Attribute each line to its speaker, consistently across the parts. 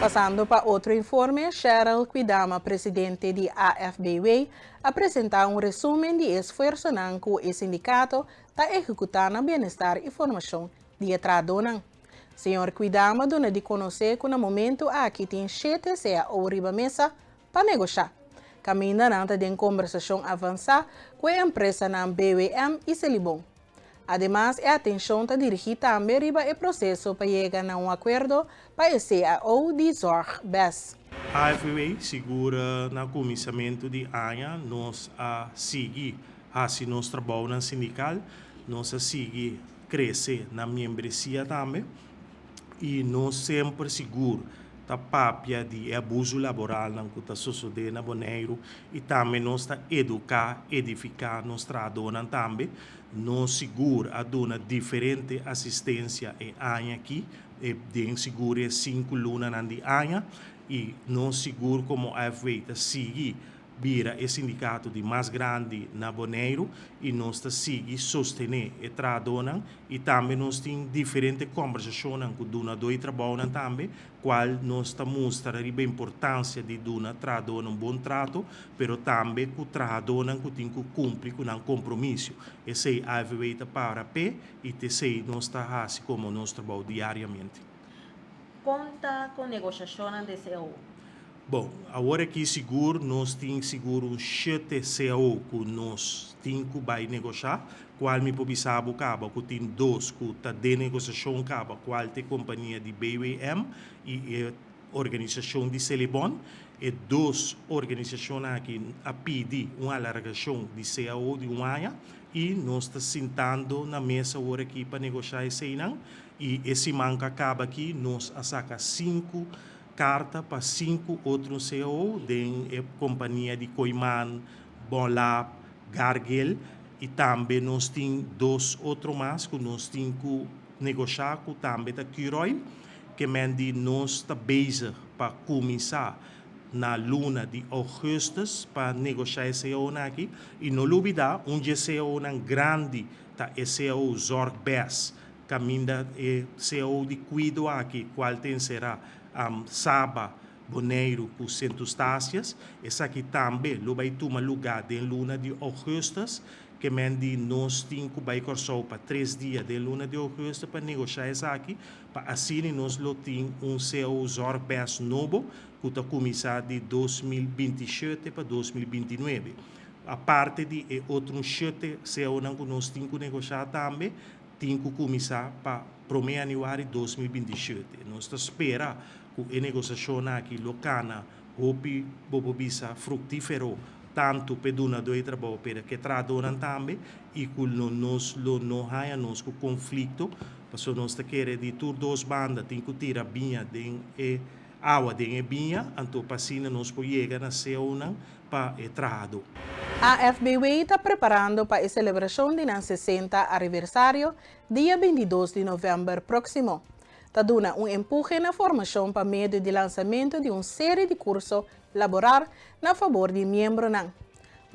Speaker 1: Pasando pa otro informe, Cheryl Kwidama, presidente di AFBW, a presentá un resúmen di esfuersonan ku e sindikato ta ehekutá na bienestar i formashon di e trahadónan. Señor Kwidama a duna di konosé ku na momentu aki tin shete CAO riba mesa pa negoshá. Kaminda nan ta den kombersashon avansá ku e empresanan BWM i Selibon. Ademas e atenshon ta dirigí tambe riba e proseso pa yega na un akuerdo pa e CAO di Zorg Bes.
Speaker 2: AFW, Sigur na kuminsamentu di aña nos a sigui hasi nos trabounan sindikal, nos a sigui krese na miembresia tambe i nos semper sigur ta papia di e abuso laboralnan ku ta sosodé na Boneiru i tambe nos ta eduká, edifiká nos trahadónan tambe. Nos sigur a duna diferente asistensia e aña aki, e den sigur e sinku lunanan di aña i nos sigur komo AFW ta sigui bira e sindikato di mas grandi na Boneiru i nos ta sigui sostené e trahadónan i tambe nos tin diferente kòmbersashonnan ku dunadó di trabounan tambe kual nos ta mustra riba importansia di duna trahadónan un bon trato pero tambe ku trahadónan ku tin ku kumpli ku nan kompromisio. Esei AFW ta para p'e i t'esei nos ta hasi komo nos trabou diariamente.
Speaker 3: Kon ta ku negoshashonnan di CAO?
Speaker 2: Bon, awor aki sigur nos tin sigur un shete CAO ku nos tin ku bai negoshá, kual mi por bisa bo kaba ku tin dos ku ta den negosiashon kaba, kual ta e kompania di BWM i e organisashon di Selibon. E dos organisashonnan aki a pidi un alargashon di CAO di un aña i nos ta sintando na mesa awor aki pa negoshá eseinan i e siman ku a kaba aki nos a saka sinku Karta pa sinku otro cao den e kompania di Kooiman, Bonlab, Gargel i tambe nos tin dos otro mas ku nos tin ku negoshá ku tambe ta Curoil. Ke men di nos ta bezig pa kuminsá na luna di ougùstùs pa negoshá e caonan aki i no lubidá un dje caonan grandi ta e cao Zorgbes Kaminda e cao di kuido aki kual ta enserá Saba, Boneiru ku Sint Eustatius. Esaki tambe lo bai tuma lugá den luna di ougùstùs. Ke men di nos tin ku bai Kòrsou pa tres dia den luna di ougùstùs pa negoshá esaki, pa asina nos lo tin un cao Zorgbes nobo ku ta kuminsá di 2027 pa 2029. Aparte di e otro shete caonan ku nos tin ku negoshá tambe, tin ku kuminsá pa promé yanüari 2027. Nos ta spera ku e negosiashonnan aki lo kana hopi, bo por bisa, fruktífero tantu p'e dunadó di trabou pero ku e trahadónan tambe i ku lo nos lo no haña nos ku konflikto pasobra nos ta kere di tur dos banda tin ku tira biña den e awa den e biña anto pa asina nos por yega na seonan pa e trahadó.
Speaker 1: AFBW ta preparando pa e selebrashon di nan 60 aniversario dia 22 di novèmber próksimo. Ta duna un empuhe na formashon pa medio di lansamentu di un seri di kurso laboral na fabor di miembronan.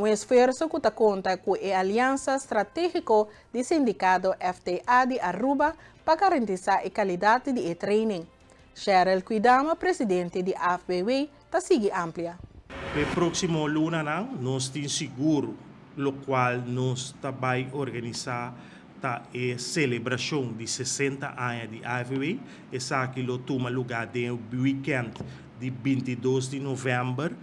Speaker 1: Un esfuerso ku ta konta ku e aliansa stratégiko di sindikato FTA di Aruba pa garantisá e kalidat di e training. Cheryl Kwidama, presidente di AFBW, ta sigui amplia.
Speaker 2: E próksimo lunanan nos tin sigur lokual nos ta bai organisá ta e selebrashon di 60 aña di AFW. Esaki lo tuma lugá den e wikènt di 22 di novèmber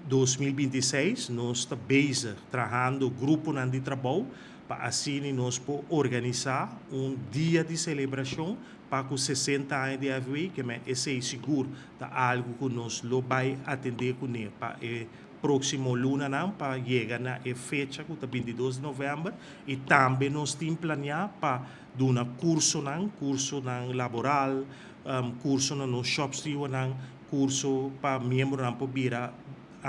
Speaker 2: 2026. Nos ta bezig trahando gruponan di trabou pa asina nos por organisá un dia di selebrashon pa ku 60 aña di AFW, ke men esei sigur ta algu ku nos lo bai atendé kuné pa e próksimo lunanan pa yega na e fecha ku ta 22 di novèmber i tambe nos tin planiá pa duna kursonan, kursonan laboral, kurso na nos shòpstewardnan, kurso pa miembronan por bira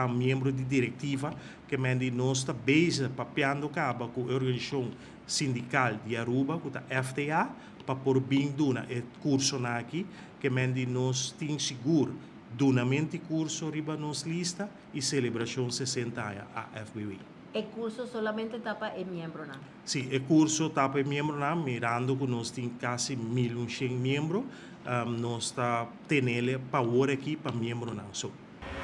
Speaker 2: miembro di direktiva, ke men di nos ta bezig papiando kaba ku e organisashon sindikal di Aruba ku ta FTA pa por bin duna e kursonan aki, ke men di nos tin sigur dunamento di kurso riba nos lista i selebrashon 60 aña AFBW.
Speaker 3: E kurso solamente ta pa e miembronan?
Speaker 2: Si, e kurso ta pa e miembronan, mirando ku nos tin kasi 1100 miembro, nos ta tene pa awor aki pa miembronan so.